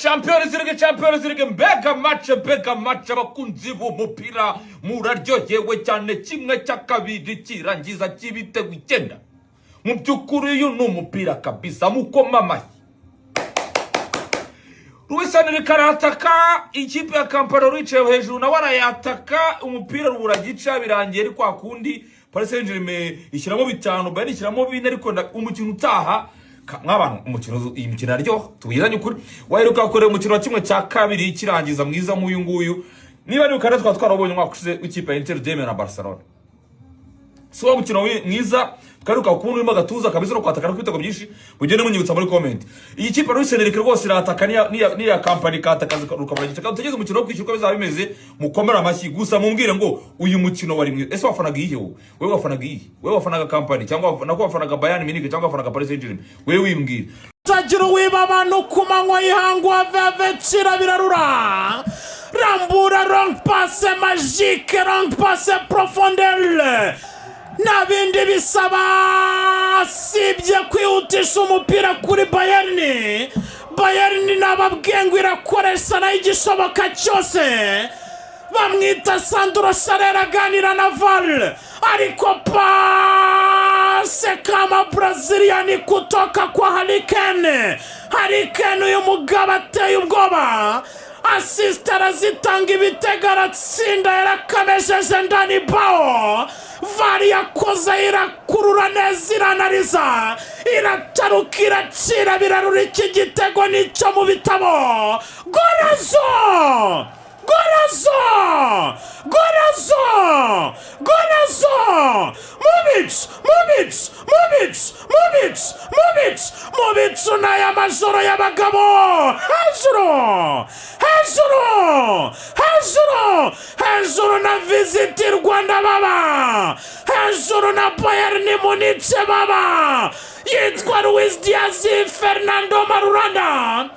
Champions League, Champions League, mbega match, mbega match! Abakunzi b'umupira muraryohewe cyane. Kimwe cya kabiri kirangiza cy'ibitego 9. Mu by'ukuri uyu ni umupira kabisa, mukoma amashyi. Luis Enrique arataka ikipe ya Kompany, wicaye hejuru nawe arayataka, umupira rubura gica. Birangiye ari kwa kundi, Paris Saint-Germain ishyiramo 5, Bayern ishyiramo 4. Ariko umukino utaha mw'abantu, umukino, iyi mikino araryoha, tubwizanye ukuri. Waheruka kureba umukino wa kimwe cya kabiri kirangiza mwiza nk'uyu nguyu? Niba ari ukanda twaba twarabonye umwaka ushize w'ikipe ya Inter de Milan na Barcelona. Si wo mukino mwiza twaheruka kubona urimo agatuza kabisa no kwataka no kwitego byinshi? Mugende munyibutsa muri comment. Iyi kipe Luis Enrique rwose irataka, niya Kompany ikataka rukabura gice. Utegeze umukino wo kwishyura uko bizaba bimeze. Mukomere amashyi gusa, mumbwire ngo uyu mukino wari mwiza. Ese wafanaga iyihe wowe? Wowe wafanaga iyihe? Wowe wafanaga Kompany cyangwa nako wafanaga Bayern Munich cyangwa wafanaga Paris Saint-Germain? Wowe wimbwira. Tagira uwiba abantu ku manywa y'ihangu, avevecira birarura, rambura, longue passe magique, longue passe profondeur, nta bindi bisaba sibye kwihutisha umupira kuri Bayern. Bayern nababwiye ngo irakoresha nayo igishoboka cyose. Bamwita Sandro Schäller, aganira na VAR, ariko passe kama Brazilian kutoka kwa Harry Kane. Harry Kane, uyu mugabo ateye ubwoba, assist arazitanga, ibitego aratsinda, yarakamesheje ndani bao. VAR yakoze irakurura neza, iranariza, irataruka, iracira birarura. Iki gitego nicyo mu bitabo. Golazo, golazo, golazo, golazo! Mu bicu, mu bicu, mu bicu, mu bicu, mu bicu, mu bicu n'aya majoro y'abagabo! Hejuru, hejuru, hejuru, hejuru na Visit Rwanda baba hejuru, na Bayern Munich baba. Yitwa Luis Diaz Fernando Marulanda,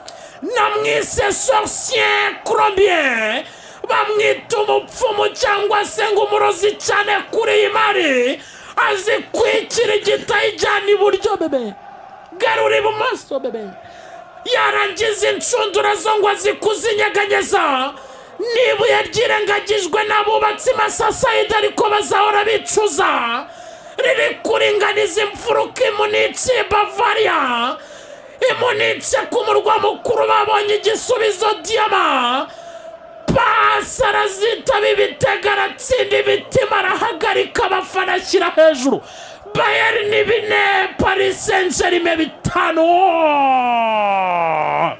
namwise sorcier colombien, bamwita umupfumu cyangwa se ngo umurozi cyane kuri iyi mari. Azi kwikirigita, ayijyana iburyo bebe, garura ibumoso bebe, yarangiza inshundura zo ngo azikuzinyeganyeza. N'ibuye ryirengagijwe n'abubatsi masasayidi, ariko bazahora bicuza, riri kuringaniza imfuruka. I Munich, Bavaria, i Munich ku murwa mukuru, babonye igisubizo. Diyama pasi arazitaba, ibitego aratsinda, imitima arahagarika, abafana ashyira hejuru. Bayern ni 4, Paris Saint-Germain 5.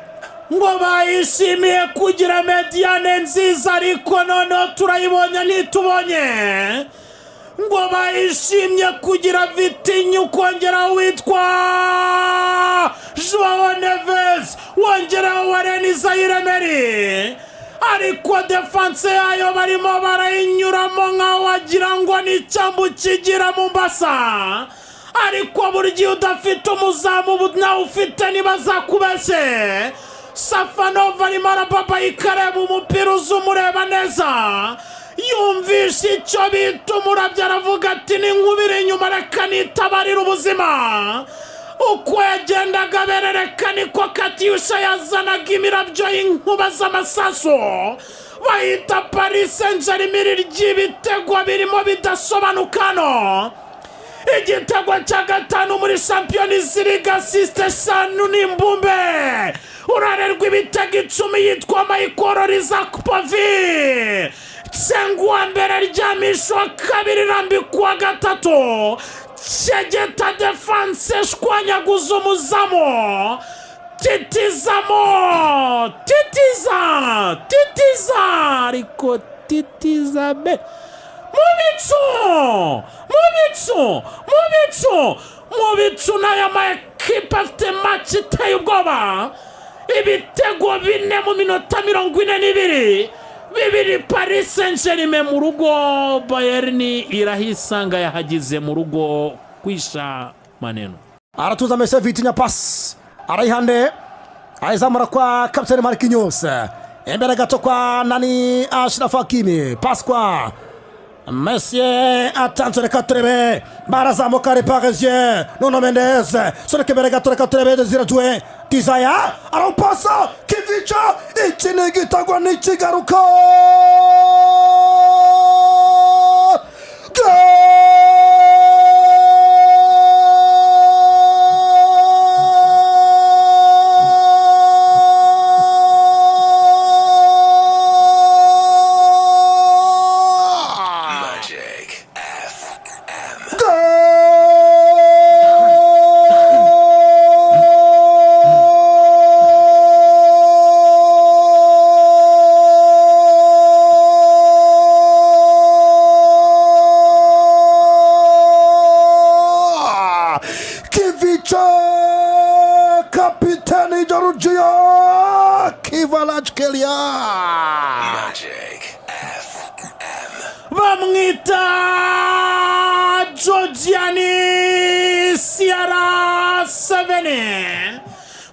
Ngo bayishimiye kugira médiane nziza, ariko noneho turayibonye ntitubonye. Ngo bayishimye kugira Vitinha, ukongeraho witwa Joao Neves, wongeraho Warren Zaïre-Emery, ariko défense yayo barimo barayinyuramo nkaho wagira ngo ni icyambu kigira Mombasa. Ariko buri gihe udafite umuzamu nawe ufite ntibazakubeshye. Safonov arimo arababayika, areba umupira uza umureba neza, yumvishe icyo bita umurabyo, aravuga ati: "Ni nkubiri inyuma, reka nitabarire ubuzima." Uko yagendaga aberereka niko Katyusha yazanaga imirabyo y'inkuba z'amasaso. Bahita Paris Saint-Germain ry'ibitego birimo bidasobanuka hano. Igitego cya gatanu muri Champions League, assist 5 n'imbumbe, urarerwa ibitego 10, yitwa Michael Olise Akpovi. Cenga uwa mbere, aryamisha uwa kabiri, rambika uwa gatatu, cegeta défense, shwanyaguza umuzamu, titizamo, titiza, titiza, ariko titiza be mu bicu, mu bicu, mu bicu, mu bicu. N'aya ma ekipe afite match iteye ubwoba. Ibitego 4 mu minota 42, 2 Paris Saint-Germain mu rugo, Bayern irahisanga yahagize mu rugo kwisha maneno. Aratuza Mese Vitinha, pasi arayihande, ayizamura kwa kapitani Marquinhos, imbere gato kwa nani? Achraf Hakimi, pasi kwa Messi, attenzione, reka turebe, barazamuka les Parisiens, Nuno Mendes sunika imbere gato, reka turebe Desire Doué, Desire arawupasa, Kivica, iki ni igitego ntikigaruka. Goal! Magic FM. Goal! Kivica, kapiteni Giorgio Kvaratskhelia. Magic FM. Bamwita Georgiani Siyara 7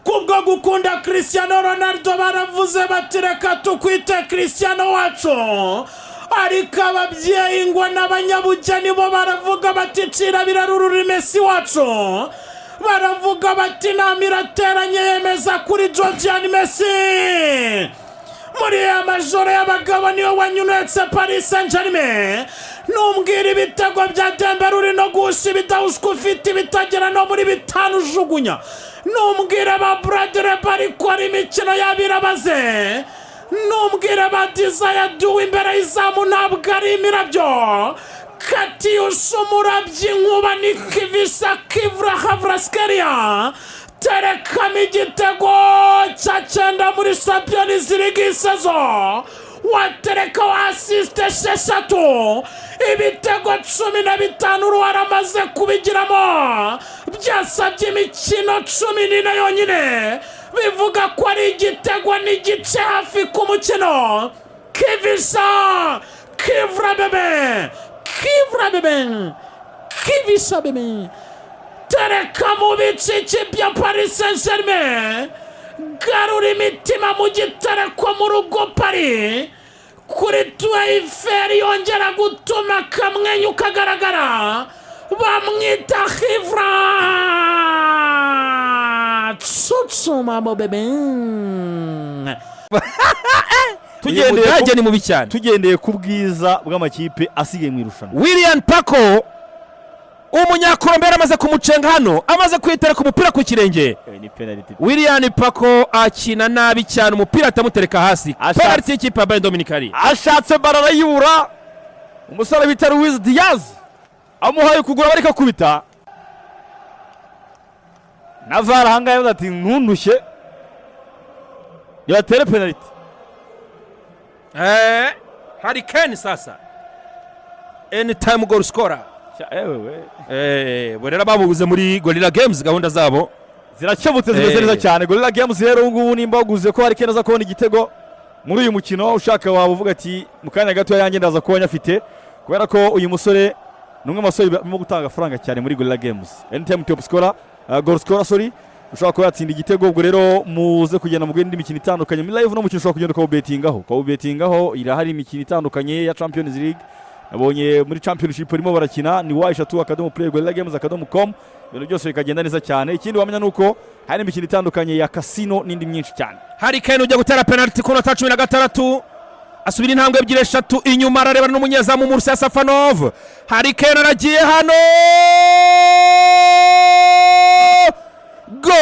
kubwo gukunda Cristiano Ronaldo baravuze bati reka tukwite Cristiano wacu, ariko ababyeyi ngo n'abanyabugeni bo baravuga bati cira birarurura Messi wacu, baravuga bati inama irateranye yemeza kuri Georgiani Messi. Muri ya majoro y'abagabo niwe wanyunetse Paris Saint Germain. Numbwira ibitego bya Dembele uri no guhusha ibidahuswa ufite ibitagera no muri bitanu ujugunya, numbwira ba Bradley barikora imikino yabirabaze, numbwira ba Desire Doué imbere y'izamu ntabwo ari imirabyo, Katiyusha umurabyi inkuba ni Kivisa Kivra Kvaratskhelia terekamo igitego cya cyenda muri Champions League sezo, waterekaho asisite 6, ibitego 15 uruhare amaze kubigiramo, byasabye imikino 14 yonyine, bivuga ko ari igitego n'igice hafi ku mukino. Kivisa Kivra bebe, Kivra bebe, Kivisa bebe, tereka mu bice bya Paris Saint Germain, garura imitima mu gitereko mu rugo Paris kuri Eiffel yongera gutuma akamwenyu kagaragara, bamwita Hivra cucuma mo bebe. Tugendeye Umudage ni mubi cyane. Tugendeye ku bwiza bw'amakipe asigaye mu irushanwa. William Paco, umunyakolombiya, amaze kumucenga hano, amaze kwitereka umupira ku kirenge. Ni penalty. William Paco akina nabi cyane, umupira atamutereka hasi. Penalty y'ikipe ya Bayern Dominicali. Ashatse baro arayibura, umusore bita Luis Diaz amuhaye kugura bariko akubita na VAR ahangaha yavuze ati ntundushye, yabatere penalty. Harry Kane sasa anytime goal scorer. Ewewe. Bo rero bamubuze muri Gorilla Games gahunda zabo zirakemutse, zimeze neza cyane. Gorilla Games rero ubu ngubu nimba waguze ko hari aza kubona igitego muri uyu mukino, ushaka waba uvuga ati mu kanya gato yanjye ndaza kuba nyafite, kubera ko uyu musore ni umwe mu basore barimo gutanga amafaranga cyane muri Gorilla Games, anytime top scorer, goal scorer, sorry, ushobora kuba yatsinda igitego. Ubwo rero muze kugenda mu indi mikino itandukanye muri live, no mukino ushobora kugenda ukawubetingaho, irahari imikino itandukanye ya Champions League, nabonye muri Championship barimo barakina, ni w3.playgorillagames.com, ibintu byose bikagenda neza cyane. Ikindi wamenya ni uko hari imikino itandukanye ya casino n'indi myinshi cyane. Harry Kane ujya gutera penalty ku nota 16, asubira intambwe ebyiri eshatu inyuma, ararebana n'umunyezamu Musa Safanov. Harry Kane aragiye hano. Goal!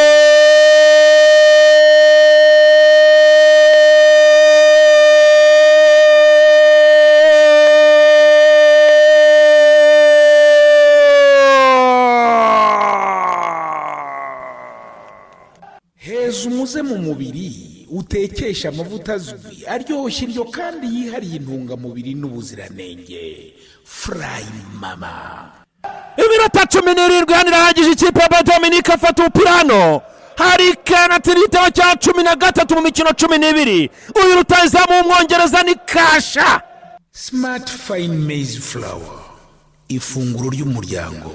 Heza umuze mu mubiri utekesha amavuta azwi aryoshya indyo kandi yihariye intungamubiri n'ubuziranenge, Furayi Mama. Iminota 17 hano irahagije. Ikipe ya Dominika afata umupira hano. Harry Kane atsinda igitego cya 13 mu mikino 12. Uyu rutahizamu w'umwongereza ni kasha. Smart Fine Maize Flour, ifunguro ry'umuryango.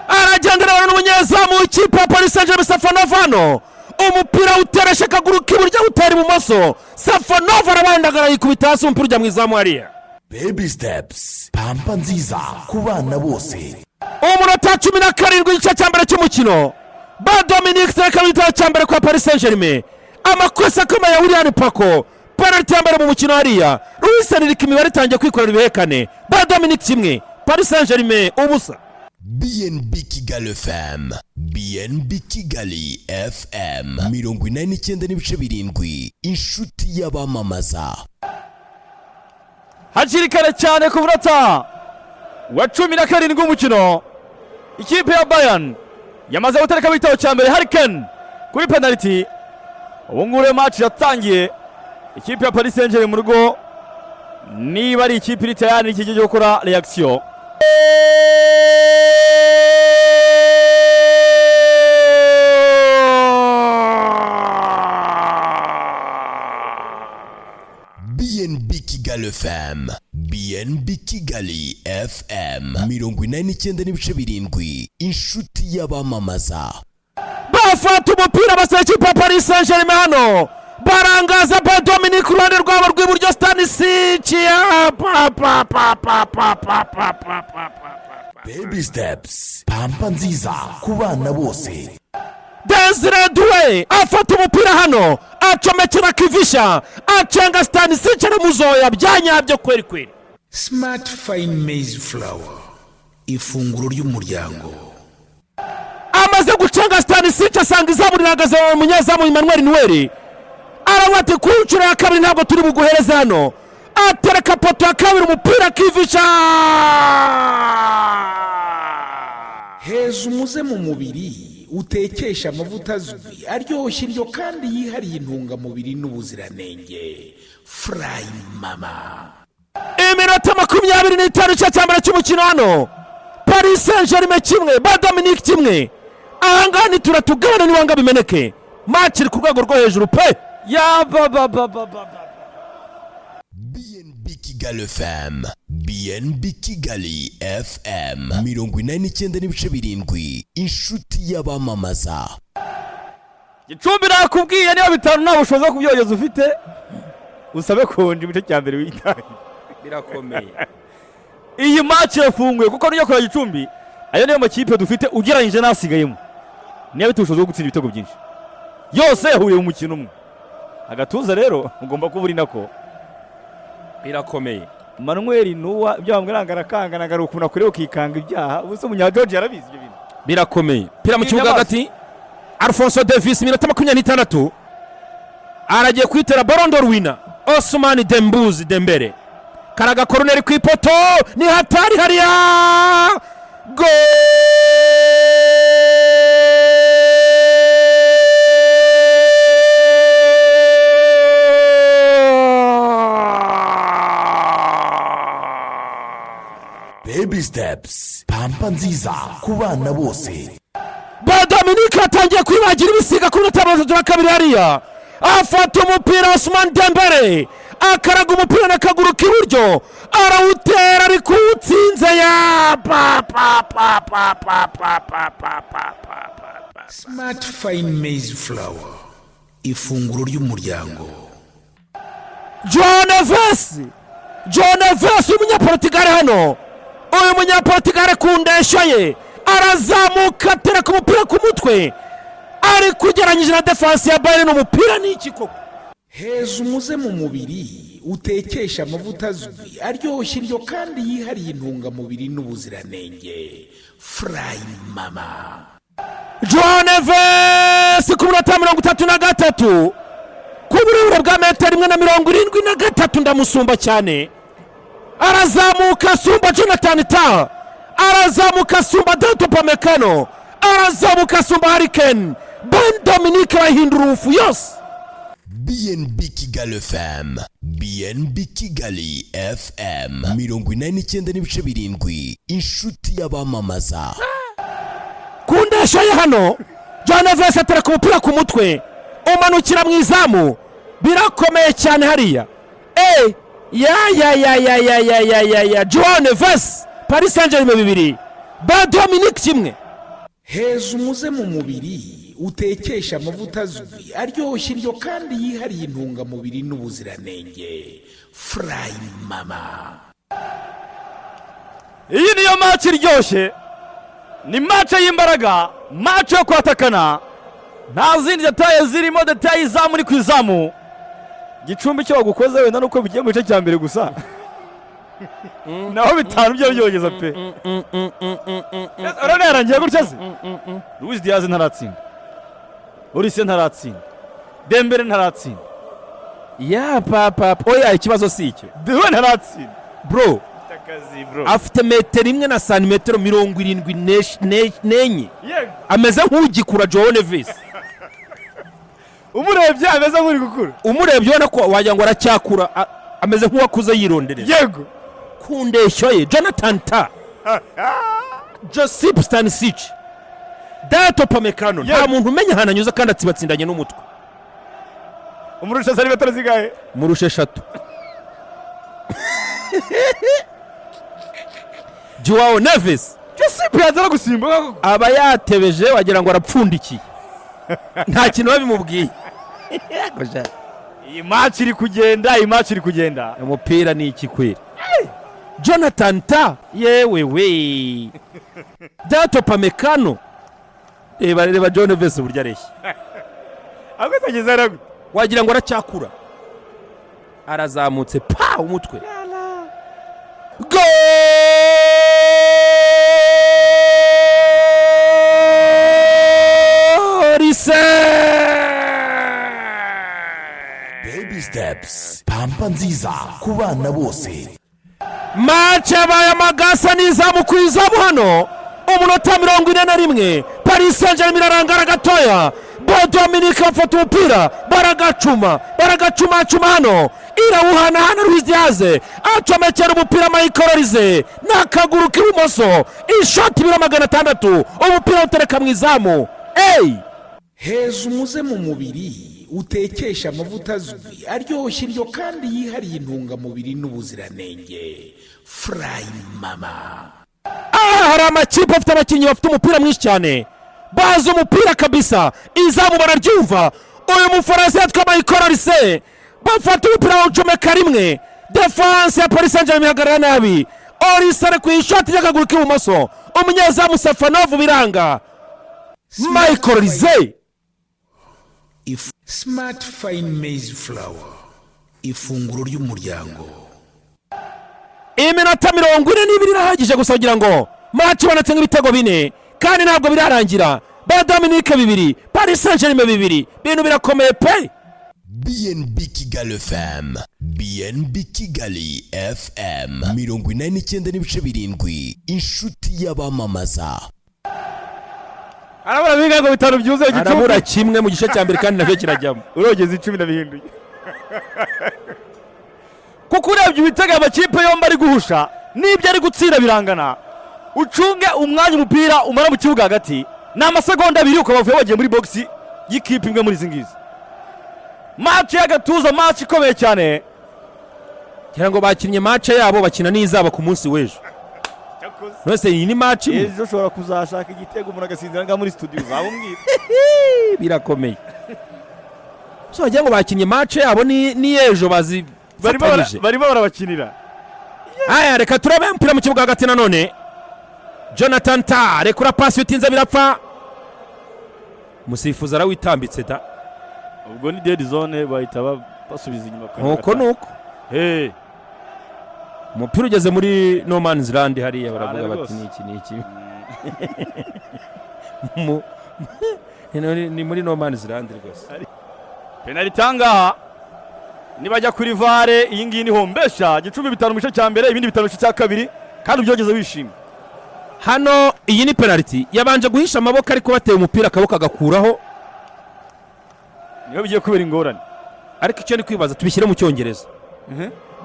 Aragenda arabona n'umunyezamu w'ikipe ya Paris Saint Germain Safanov hano, umupira uteresha akaguru k'iburyo awutera ibumoso, Safanov arabandagara yikubita hasi, umupira ujya mu izamu hariya. Baby Steps, pampa nziza ku bana bose. Umunota 17, igice cya mbere cy'umukino. Ba Dominique tereka igitego cya mbere kwa Paris Saint Germain. Amakosa akomeye ya William Pacho, penalty ya mbere mu mukino hariya. Luis Enrique imibare itangiye kwikorera ibihekane. Ba Dominique 1, Paris Saint Germain 0. BNB Kigali FM, BNB Kigali FM, 89.7, inshuti y'abamamaza. Hakiri kare cyane, ku munota wa 17 w'umukino, ikipe ya Bayern yamaze guterekamo igitego cya mbere, Harry Kane kuri penaliti. Ubu ngubu rero match yatangiye. Ikipe ya Paris Saint Germain mu rugo, niba ari ikipe iri tayari n'iki gihe cyo gukora reaction. BNB Kigali FM, BNB Kigali FM, 89.7, inshuti y'abamamaza. Bafata umupira basaba ikipe ya Paris Saint Germain hano, barangaza ba Dominique uruhande rwabo rw'iburyo. Stanisic ya pa pa pa pa pa pa pa pa pa pa. Baby Steps, pampa nziza ku bana bose. Desire Doué afata umupira hano, acomekera Kvicha, acenga Stanisic, aramuzoya bya nyabyo kweri kweri. Smart Fine Maize Flour, ifunguro ry'umuryango. Amaze gucenga Stanisic, asanga izamu rihagaze, umunyezamu Emmanuel Neuer aravuga ati: "Ku nshuro ya kabiri ntabwo turi buguhereze." Hano atereka poto ya kabiri, umupira Kvicha. Heza umuze mu mubiri utekesha amavuta azwi, aryoshya indyo kandi yihariye intungamubiri n'ubuziranenge, Furayi Mama. Iminota 25, igice cya mbere cy'umukino hano, Paris Saint Germain 1, ba Dominique 1. Ahangaha nituratugabana niwanga bimeneke. Match iri ku rwego rwo hejuru pe. Ya ba ba ba ba ba ba. BNB Kigali FM, BNB Kigali FM, 89.7, inshuti y'abamamaza. Gicumbi, nakubwiye, niba bitanu nta bushobozi bwo kubyogeza ufite, usabe konje igice cya mbere witange. Birakomeye. Iyi match irafunguye, kuko nujya kureba Gicumbi, ayo niyo makipe dufite ugereranyije n'asigayemo, niyo afite ubushobozi bwo gutsinda ibitego byinshi. Yose yahuriye mu mukino umwe. Agatuza rero ugomba kuba uri nako. Birakomeye. Manuel Nuwa, ibyo bambwira ngo arakangana, ngo ukuntu akureba ukikanga ibyaha. Ubu se umunyageorge yarabizi ibyo bintu? Birakomeye. Pira mu kibuga Inyamaswa. hagati, Alphonso Davies, iminota 26, aragiye kwitera Ballon d'Or winner Ousmane Dembuzi Dembele. Karaga koroneri ku ipoto, ni hatari hariya. Goal! Baby Steps, pampa nziza ku bana bose. Ba Dominique atangiye kwibagira ibisiga ku minota 32 hariya. Afata umupira Ousmane Dembele, akaraga umupira n'akaguru k'iburyo, arawutera, ariko uwutsinze ya pa pa pa pa pa pa pa pa pa pa pa. Smart Fine Maize Flour, ifunguro ry'umuryango. John Neves, John Neves umunyaportugal hano. Uyu munyaportugal ku ndeshyo ye arazamuka, atereka umupira ku mutwe, ariko ugereranyije na défense ya Bayern, umupira ni iki koko? Heza umuze mu mubiri utekesha amavuta azwi, aryoshya indyo kandi yihariye intungamubiri n'ubuziranenge, Furayi Mama. John Neves ku minota 33, ku burebure bwa metero 1 na 73, ndamusumba cyane. Arazamuka asumba Jonathan Ta, arazamuka asumba Dayot Upamecano, arazamuka asumba Harry Kane. Ben Dominique arahindura ubufu yose. BNB Kigali FM, BNB Kigali FM, 89.7, inshuti y'abamamaza. Ku ndeshyo ye hano, John Neves atereka umupira ku mutwe, umanukira mu izamu. Birakomeye cyane hariya. E ya ya ya ya ya ya ya ya ya! John Neves, Paris Saint Germain 2, ba Dominique 1. Heza umuze mu mubiri utekesha amavuta azwi, aryoshya indyo kandi yihariye intungamubiri n'ubuziranenge, Furayi Mama. Iyi niyo match iryoshye, ni match y'imbaraga, match yo kwatakana, nta zindi détails zirimo, détail izamu ni ku izamu. Gicumbi icyo bagukoze wenda nuko bigiye mu gice cya mbere gusa, naho bitanu byo byogeza pe. Urabona yarangiye gutya se? Luis Diaz ntaratsinda, Olise ntaratsinda, Dembele ntaratsinda. Ya papa, oya, ikibazo si icyo. Dewe ntaratsinda. Bro. Akazi, bro. Afite metero 1 na santimetero 74. Yego. Ameze nk'ugikura, Joao Neves. Umurebye ameze nk'uri gukura. Umurebye ubona ko wagira ngo aracyakura, ameze nk'uwakuze yirondereza. Ku ndeshyo ye, Jonathan Ta, Josip Stanisic, Dayot Upamecano, nta muntu umenya ahantu anyuze kandi atsibatsindanye n'umutwe. Umurusha santimetero zingahe? Murusha 3, Joao Neves. Josip yaza no gusimbuka koko. Aba yatebeje, wagira ngo arapfundikiye, nta kintu biba bimubwiye. Iyi match iri kugenda, iyi match iri kugenda. Umupira ni iki kweri? Jonathan Ta, yewe we, Dayot Upamecano, reba, reba John Neves uburyo areshya. Ahubwo atageze hariya gute? Wagira ngo aracyakura, arazamutse pa umutwe. Gorise. Baby Steps, pampa nziza ku bana bose. Match yabaye amagasa n'izamu ku izamu hano. Umunota 41, Paris Saint Germain irarangara gatoya. Bo Dominique bafata umupira baragacuma, baragacumacuma hano, irawuhanahana. Luis Diaz acomekera umupira Michael Olise n'akaguru k'ibumoso, ishoti ibiro 600, umupira utereka mu izamu, eyi! Heza umuze mu mubiri utekesha amavuta azwi, aryoshye indyo kandi yihariye intungamubiri n'ubuziranenge, Furayi Mama. Aha hari amakipe afite abakinnyi bafite umupira mwinshi cyane, bazi umupira kabisa, izamu bararyumva. Uyu Mufaransa yitwa Michael Olise, bafata umupira bawucomeka rimwe, défense ya Paris Saint Germain ihagarara nabi. Olise ari ku ishoti ry'akaguru k'ibumoso, umunyezamu Safonov biranga. Michael Olise. Smart Fine Maize Flour, ifunguro ry'umuryango. Iminota 42 irahagije gusa kugira ngo match ibonetse nk'ibitego bine, kandi ntabwo birarangira. Ba Dominique 2, Paris Saint Germain 2, ibintu birakomeye pe. BNB Kigali FM, BNB Kigali FM 89.7, inshuti y'abamamaza. Arabura bingahe ngo bitanu byuzuye, Gicumbi? Arabura kimwe mu gice cya mbere, kandi nacyo kirajyamo. Urogeza 10 ndabihinduye, kuko urebye ibitego amakipe yombi ari guhusha n'ibyo ari gutsinda birangana. Ucunge umwanya umupira umara mu kibuga hagati, ni amasegonda 2 ukaba uvuye wagiye muri box y'ikipe imwe muri izi ngizi. Match y'agatuza, match ikomeye cyane. Ngira ngo bakinnye match yabo, bakina n'izabo ku munsi w'ejo. None iyi ni match imwe. Ejo ushobora kuzashaka igitego umuntu agasinzira ngaha muri studio, uzaba umbwira. Birakomeye, so wagira ngo bakinnye match yabo n'ejo bazifatanyije. Barimo barabakinira. Aya, reka turabe umupira mu kibuga hagati nanone. Jonathan Ta rekura pasi utinze, birapfa, umusifuzi arawitambitse da. Ubwo ni dead zone, bahita basubiza inyuma. Nuko nuko. Hey. Umupira ugeze muri no man's land hariya, baravuga Cyane bati rwose. ni iki, ni iki? Ni muri no man's land rwose. Penaliti ahangaha, nibajya kuri VAR, iyi ngiyi ni hombesha Gicumbi 5 mu gice cya mbere, ibindi 5 mu gice cya kabiri, kandi ubyogeze wishimye. Hano iyi ni penaliti, yabanje guhisha amaboko, ariko bateye umupira akaboko agakuraho. Niho bigiye kubera ingorane. Ariko icyo ndi kwibaza, tubishyire mu Cyongereza,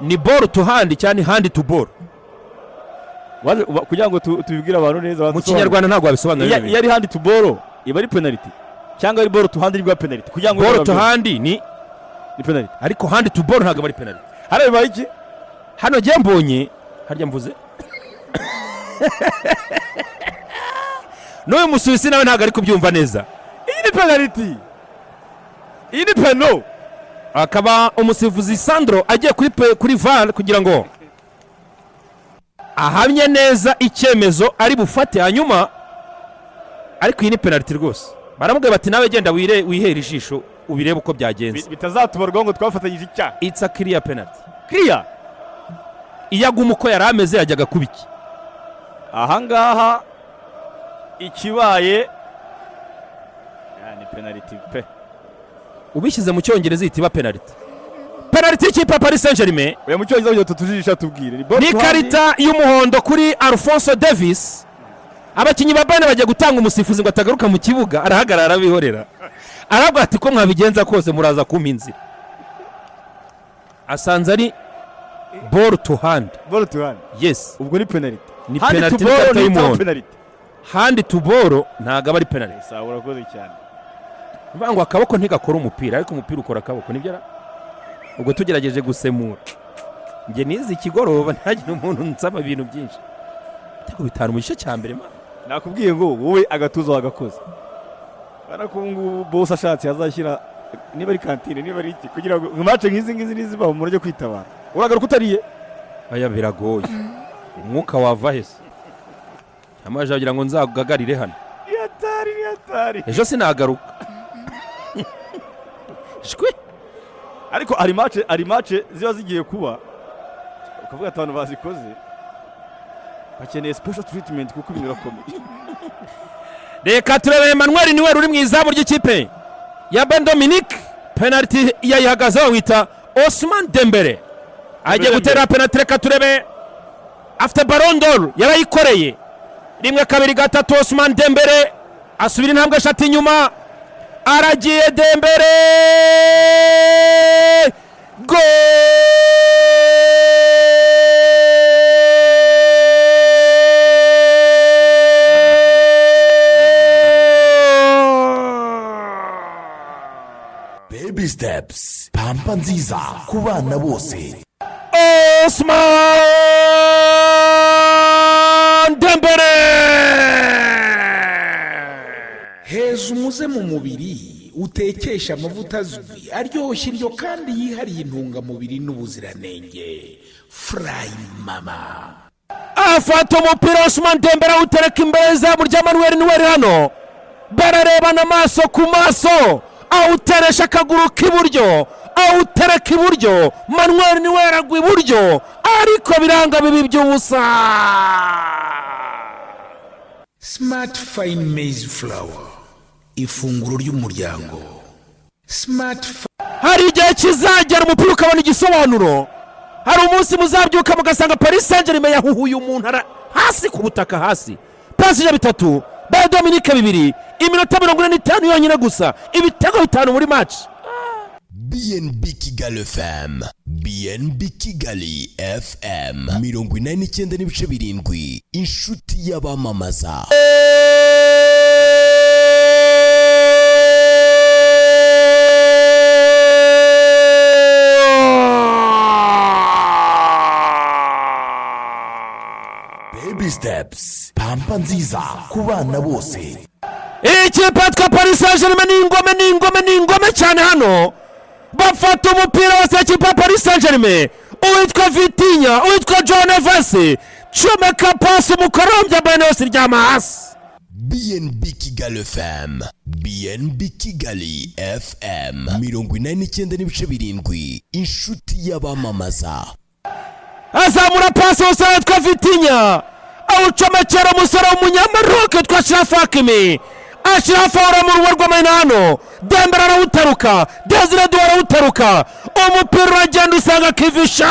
ni ball to hand cyangwa ni hand to ball? Kugira ngo tubibwire abantu neza. Mu Kinyarwanda ntabwo wabisobanura. Iyo ari hand to ball iba ari penaliti, cyangwa ari ball to hand iba penaliti, kugira ngo Ball to hand ni ni penaliti. Ariko hand to ball ntabwo aba ari penaliti. Hariya bibaye iki? Hano njye mbonye harya mvuze n'uyu Musuwisi nawe ntabwo ari kubyumva neza. Iyi ni penaliti, iyi ni peno. Akaba umusifuzi Sandro agiye kuri VAR kugira ngo Ahamye neza icyemezo ari bufate hanyuma. Ariko iyi ni penaliti rwose. Baramubwira bati: "Nawe genda wihere ijisho, ubirebe uko byagenze." Bitazatubarwaho ngo twafatanyije icyaha. It's a clear penalty. Kiriya. Iyo aguma uko yari ameze, yajyaga kuba iki? Ahangaha ikibaye ni penaliti pe. Ubishyize mu Cyongereza ihita iba penaliti, penaliti y'ikipe ya Paris Saint Germain. Oya, mu Cyongereza kugira ngo tutujijisha, tubwire ni ball Ni to hand. ikarita y'umuhondo kuri Alphonso Davies. Abakinnyi ba Bayern bagiye gutanga umusifuzi ngo atagaruka mu kibuga, arahagarara, arabihorera, aravuga ati: "Ko mwabigenza kose muraza kumpa inzira." Asanze ari ball to hand. Ball to hand. Yes. Ubwo ni penaliti. Ni Hand to penaliti ball. n'ikarita Ni y'umuhondo. Penaliti. Hand to ball ntabwo aba ari penaliti. Sawa, urakoze cyane. Bivuga ngo akaboko ntigakora umupira, ariko umupira ukora akaboko, nibyo ra? Ubwo tugerageje gusemura. Njye nize ikigoroba, ntagire umuntu nsaba ibintu byinshi. Ibitego 5 mu gice cya mbere, man. Nakubwiye ngo wowe agatuza wagakoze. Urabona ko ubu ngubu bose ashatse yazashyira, niba ari kantine, niba ari iki, kugira ngo match nk'izi ngizi nizibaho umuntu ajye kwitabara. Uragaruka utariye. Aya biragoye, umwuka wava hese? Amaje wagira ngo nzagagarire hano. Ni hatari, ni hatari. Ejo sinagaruka, shwi. Ariko hari match ziba zigiye kuba ukavuga ati abantu bazikoze bakeneye special treatment, kuko ibintu birakomeye. Reka turebe. Emmanuel niwe uri mu izamu ry'ikipe ya Bayern Dominique. Penaliti yayihagazeho, bamwita Ousmane Dembele, agiye gutera penaliti. Reka turebe. Afite Ballon d'Or, yarayikoreye. Rimwe, kabiri, gatatu. Ousmane Dembele asubira intambwe 3 inyuma, aragiye Dembele! Goal! Baby Steps, pampa nziza ku bana bose. Ousmane Dembele! Heza umuze mu mubiri, utekesha amavuta azwi, aryoshya indyo kandi yihariye intungamubiri n'ubuziranenge. Furayi Mama. Afata umupira Ousmane Dembele, awutereka imbere y'izamu rya Manuel Neuer. Hano bararebana amaso ku maso, awuteresha akaguru k'iburyo, awutereka iburyo. Manuel Neuer agwa iburyo, ariko biranga bibi by'ubusa. Smart Fine Maize Flour, ifunguro ry'umuryango. Smart. Hari igihe kizagera umupira ukabona igisobanuro. Hari umunsi muzabyuka mugasanga Paris Saint Germain yahuhuye umuntu ara hasi ku butaka hasi. PSG 3, Bayern Dominique 2, iminota 45 yonyine gusa, ibitego 5 muri match. BNB Kigali FM, BNB Kigali FM 89.7, inshuti y'abamamaza. Baby Steps, pampa nziza ku bana bose. Ikipe yitwa Paris Saint Germain ni ingome, ni ingome, ni ingome cyane. Hano bafata umupira wose, ikipe ya Paris Saint Germain, uwitwa Vitinha, uwitwa João Neves, comeka pasi, umukorombya Bayern yose iryama hasi. BNB Kigali FM, BNB Kigali FM 89.7, inshuti y'abamamaza. Azamura pasi, umusore witwa Vitinha awucomekera umusore w'umunyamaroke witwa Achraf Hakimi. Achraf ahora mu rugo rw'amahina. Hano Dembele arawutaruka, Desire Doué arawutaruka, umupira uragenda usanga Kivisha.